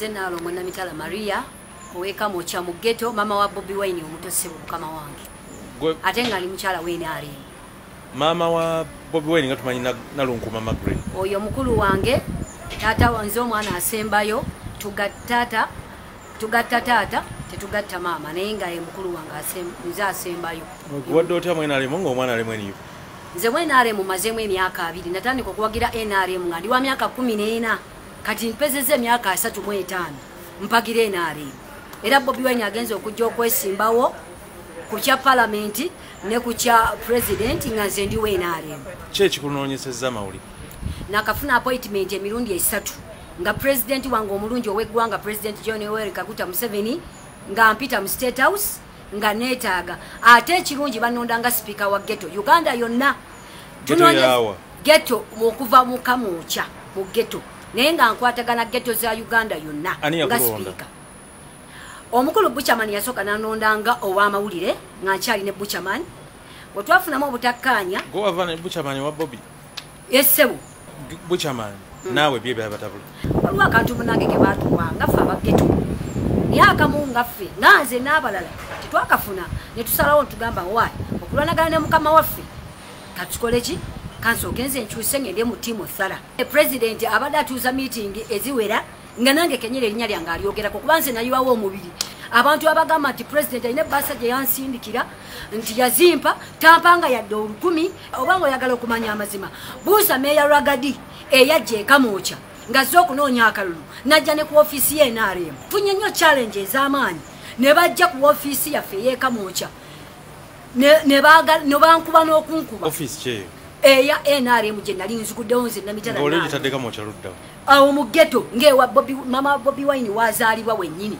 Nze Naalongo Namitala Maria ow'e Kamwokya mu ghetto, maama wa Bobi Wine omuto, ssebo mukama wange. Ate nga ali mukyala w'NRM. Maama wa Bobi Wine nga tumanyi Nalunkuma Margaret. Oyo mukulu wange, taata nze omwana asembayo, tugatta taata tetugatta maama, naye nga ye mukulu wange nze asembayo. Wadde otya mu NRM ng'omwana ali mu NUP? Nze mu NRM mazeemu emyaka 2. Natandika okuwagira NRM nga ndi wa myaka 14. Kati mpezezza emyaka 35 mpagira NRM. Era Bobi Wine agenze okujja okwesimbawo ku kya palamenti ne ku kya pulezidenti nga nze ndi wa NRM. Ki ekikunoonyesezza amawulire? Nakafuna appointment emirundi 3 nga pulezidenti wange omulungi ow'eggwanga, Pulezidenti John Yoweri Kaguta Museveni, nga mpita mu State House nga neetaaga. Ate ekirungi bannonda nga sipiika wa ghetto Uganda yonna. Ghetto okuva mu Kamwokya mu ghetto, naye nga nkwatagana ghetto za Uganda yonna nga sipiika. Omukulu Buchaman yasooka n'anonda nga ow'amawulire nga nkyali ne Buchaman. Bwe twafunamu obutakkaanya. Gwe wava ne Buchaman wa Bobi? Essebo. Buchaman naawe bye byabatabula. Waliwo akantu munnange ke baatuwa nga ffe aba ghetto, naye akamu nga ffe nga nze n'abalala tetwakafuna, ne tusalawo ntugamba waayi okulwanagana ne mukama waffe katukole ki, kansooke nze nkyuse ngende mu ttiimu Thala. Pulezidenti abadde atuuza miitingi eziwera nga nange kenyera erinnya lyange alyogerako, kuba nze nayiwawo omubiri. Abantu abagamba nti pulezidenti alina ebbaasa gye yansindikira nti yazimpa, tampanga yadde 1000. Obanga oyagala okumanya amazima, buuza Meeya Rwagadi eyajja e Kamwokya ng'azze okunoonya akalulu, n'ajja ne ku ofiisi ye NRM. Funye nnyo challenge ez'amaanyi ne bajja ku ofiisi yaffe ey'e Kamwokya ne bankuba n'okunkuba. Ofiisi ki eyo? Eya NRM gye nali nziguddewo nze Namitala. Ng'oli ogitadde Kamwokya ludda? Awo mu ghetto ng'ewa Bobi, mama Bobi Wine wazaalibwa wennyini.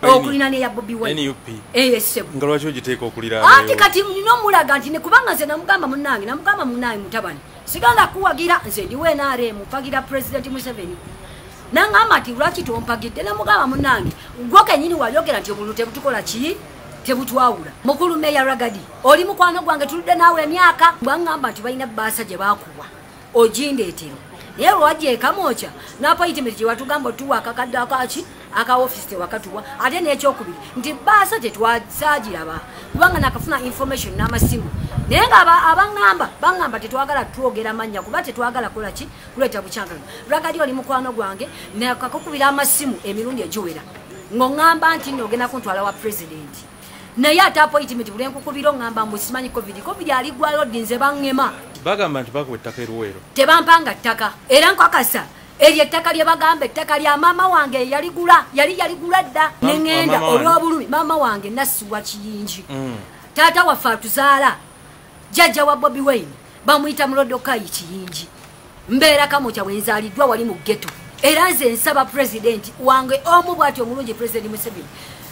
Okulina neya Bobi Wine. NUP. Essebo. Nga lwaki ogiteeka okuliraana? Anti kati nina omulaga nti kubanga nze namugamba munnange, namugamba munnange mutabani, sigala kuwagira nze ndi wa NRM, mpagira Pulezidenti Museveni. Nangamba nti lwaki tompagidde? Namugamba munnange, gwe kennyini wayogera nti obululu tebutukola ki? Tebutwawula. Mukulu Meeya Rwagadi, oli mukwano gwange, tuludde naawe emyaka. Bwangamba nti balina bbaasa gye baakuwa ogindeetera, naye lwajja e Kamwokya n'appointment gye watugamba otuwa akakadde akaki aka ofiisi tewakatuwa. Ate n'ekyokubiri nti bbaasa tetwasaagiraba kubanga nakafuna information n'amasimu, naye nga abaŋŋamba baŋŋamba tetwagala twogera mannya kuba tetwagala kola ki, kuleeta bukyankalano. Rwagadi oli mukwano gwange, nakakukubira amasimu emirundi egiwera ng'oŋŋamba nti nno ogenda kuntwala wa pulezidenti, naye ate appointment buli nkukubira oŋŋamba mbu simanyi COVID, COVID aligwayo ddi nze baŋŋema. Bagamba nti bakuwa ettaka e Luweero. Tebampanga ttaka, era nkakasa eryo ettaka lye bagamba ettaka lya maama wange yaligula, yali yaligula dda. Ne ŋŋenda olw'obulumi, maama wange nassibwa Kiyingi. Taata waffe atuzaala jjajja wa Bobi Wine bamuyita Mulodokayi Kiyingi. Mbeera Kamwokya bwe nzaaliddwa wali mu ghetto. Era nze nsaba pulezidenti wange omu bw'ati omulungi, Pulezidenti Museveni,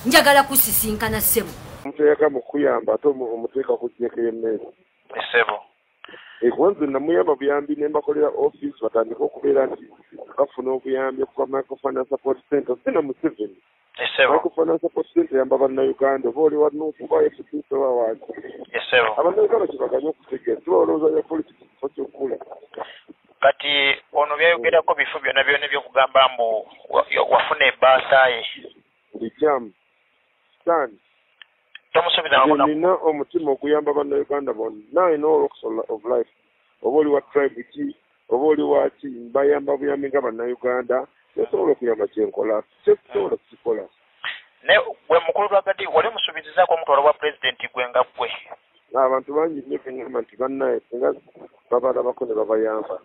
njagala kusisinkana ssebo. Omuntu eyagamba okukuyamba ate omuteeka ku jjeeke y'emmere. Essebo. Kuba nze namuyamba buyambi ne mbakolera ofiisi batandike okubeera nti bafuna obuyambi okuva Microfinance Support Center, si na Museveni. Essebo. Microfinance Support Center eyamba Bannayuganda, oba oli wa NUP oba FDC oba waaki. Essebo. Abannayuganda kye baganye okutegeera, si balowooza bya politics kifo ky'okukula. Kati ono byayogerako bifo byonna byonna ebyokugamba mbu wafuna ebbaasa ye. Bikyamu. Stan. Nina omutima okuyamba Bannayuganda bonna in all walks of life. Oba oli wa tribe ki, oba oli wa ki, mbayamba buyambi nga Bannayuganda, nesobola okuyamba kyenkola, kyesobola kukikola. Naye gwe mukulu Rwagadi wali omusuubizizaako omutwalo gwa pulezidenti gwe nga ggwe? Abantu bangi nnyo beŋŋamba nti bannaye singa babalabako ne babayamba.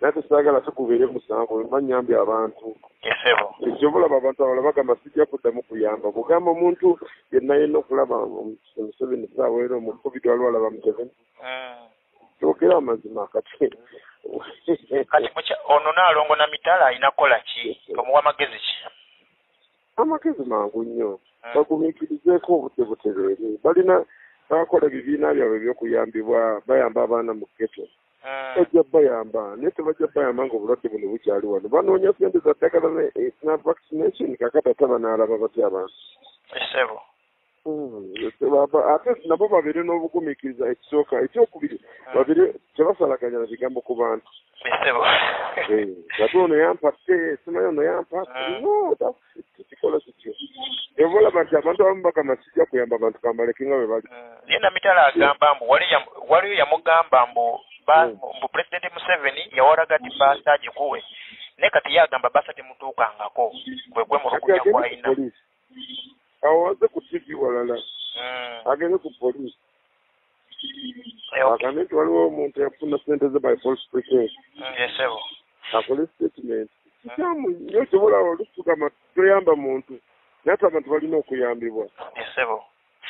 Naye tesaagala tukubeere musango, manyambye abantu. Essebo. Ekyo abantu abalala bagamba sijja kuddamu kuyamba. Bw'ogamba omuntu yenna yenna okulaba Museveni ssaawa era omu COVID waliwo alaba Museveni. Twogere amazima kati. Kati ono Naalongo Namitala alina kukola ki? Omuwa amagezi ki? Amagezi mangu nnyo. Bagumiikirizeeko obudde butereere. Balina bakola ebibiina byabwe eby'okuyambibwa, bayamba abaana mu ghetto. Bajja bayamba, naye tebajja bayamba ng'obulwadde buno bukyali wano. Banoonya ssente za ddagala na vaccination, kakati ate banaalaba batya abantu? Essebo. Ate nabo babeere n'obugumiikiriza ekisooka. Ekyokubiri, babeere tebasalaganya na bigambo ku bantu. Ate ono yampatte, simanyi ono yampatte. No, tekikola kityo. Eva olaba nti abantu abamu bagamba sijja kuyamba abantu, kambaleke nga bwe bali. Ye Namitala agamba mbu waliyo yamugamba mbu Pulezidenti Museveni yawalaga nti baasa agikuwe, naye kati ye agamba baasa temutuukangako, kwe kwemulugunya kw'alina. Awo waze ku TV walala, agende ku poliisi agambe nti waliwo omuntu eyafuna ssente ze by false pretense, akole statement. Kikyamu nnyo kyobola olutugamba toyamba muntu, naye ate abantu balina okuyambibwa.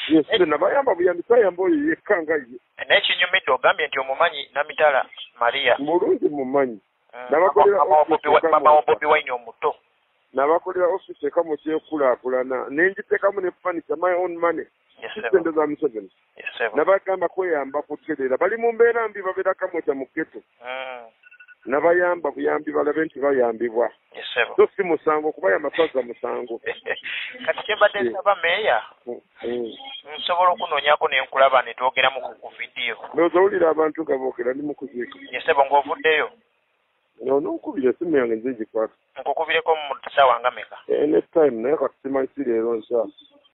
Yes, nabayamba buyambi, sayamba oyo yekka nga ye. Naye kinyumidde ogambye nti omumanyi Namitala Maria. Mulungi mumanyi. Mama wa Bobi Wine omuto. Nabakolera office eka mu kyekulaakulana, ne ngiteekamu ne furniture, my own money, ssente za Museveni. Nabagamba kweyamba kuterera, bali mu mbeera mbi, babeera Kamwokya mu ghetto. Nabayamba buyambi balabe nti bayambibwa. So si musango kubayamba, sazza musango. Kati kye mbadde nsaba meeya, nsobola okunoonyaako ne nkulaba ne twogeramu ku vidiyo. Ndowooza owulira abantu nga boogera, ndi mu kuziika. Yesebo, ng'ovuddeyo. No, nkubira essimu yange nze ngikwata. Nkukubireko mu ssaawa nga meka? Anytime, naye kati simanyi si leero nkya.